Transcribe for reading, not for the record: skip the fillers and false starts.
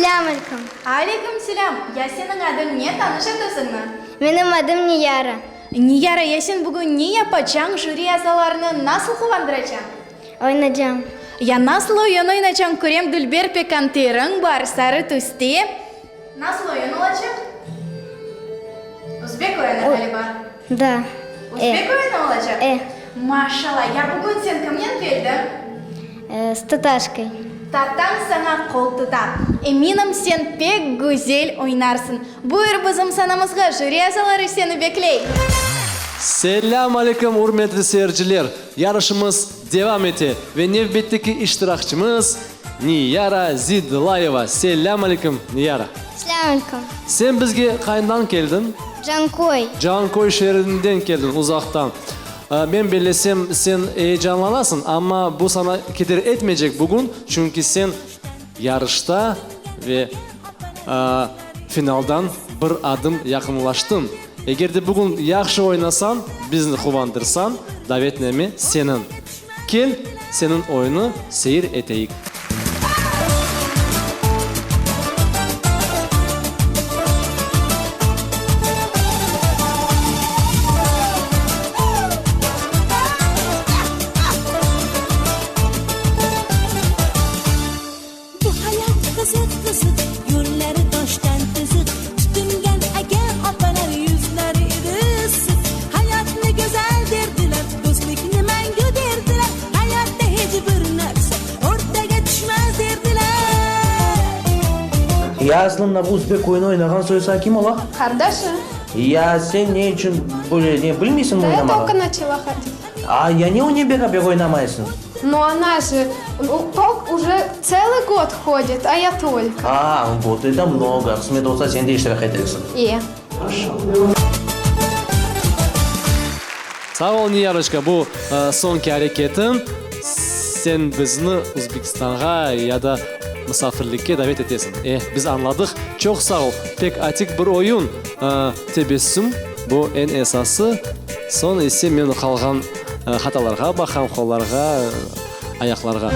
Selâm aleyküm. Aleyküm selâm. Ya seniñ adıñ ne, tanış et özüñni. Menim adım Niyara. Niyara, ya sen bugün ne yapacañ, jüri azalarını nasıl quvandıracañ? Oynacam. Ya nasıl oyun oynacañ, körem dülber pekan teriñ bar, sarı tüste. Nasıl oyun olacaq? Özbek oyunı ğaliba. Da. Özbek oyunı olacaq? E. Maşallah, ya bugün sen kimnen keldiñ? S tataşkay. Tatañ saña qol tuta. Eminim, sen pek güzel oynarsıñ. Buyur bizim sanamızğa, jüri azaları seni bekley. Selâm aleyküm, ürmetli seyirciler! Yarışımız devam ete ve nevbetteki iştirakçımız Niyara Zidlayeva. Selâm aleyküm, Niyara! Selâm aleyküm! Sen bizge qayından keldiñ? Canköy. Canköy şeerinden keldiñ, uzaqtan. Men bellesem, sen eyecanlanasıñ, amma bu saña keder etmeycek bugün, çünki sen yarışta ve finaldan bir adım yaqınlaştıñ. Eger de bugün yahşı oynasañ, bizni quvandırsañ, davetname seniñ. Kel, seniñ oyunı seyir eteyik. Bu hayat qızıq qızıq, Yolları taştan tızıq, Tutungan aka opalar Yüzleri edi ısıq. Hayatnı güzel derdiler, Dostluqnı mengü derdiler, Hayatta hiç bir narsa Ortaga tüşmez derdiler. Ya aslında bu özbek oyunı oynağan soysa kim ola? Qardaşı. Ya sen ne içün böyle ne bilmeysiñmi Da ya oynamağa? tolko načala hodit. A ya ne onen beraber oynamaysıñ? No ona же tolk uje tselıy god hodit, a ya tolko. A, vot eto mnogo, qısmet olsa sen de iştirak etersiñ. E. Sağ ol, Niyaroçka, bu soñki areketiñ, sen bizni Uzbekistanğa ya da musafirlikke davet etesiñ. E, biz añladıq, çoq sağ ol, pek atik bir oyun, tebessüm, bu eñ esası, soñ ise men qalğan hatalarğa baqam, qollarğa, ayaqlarğa.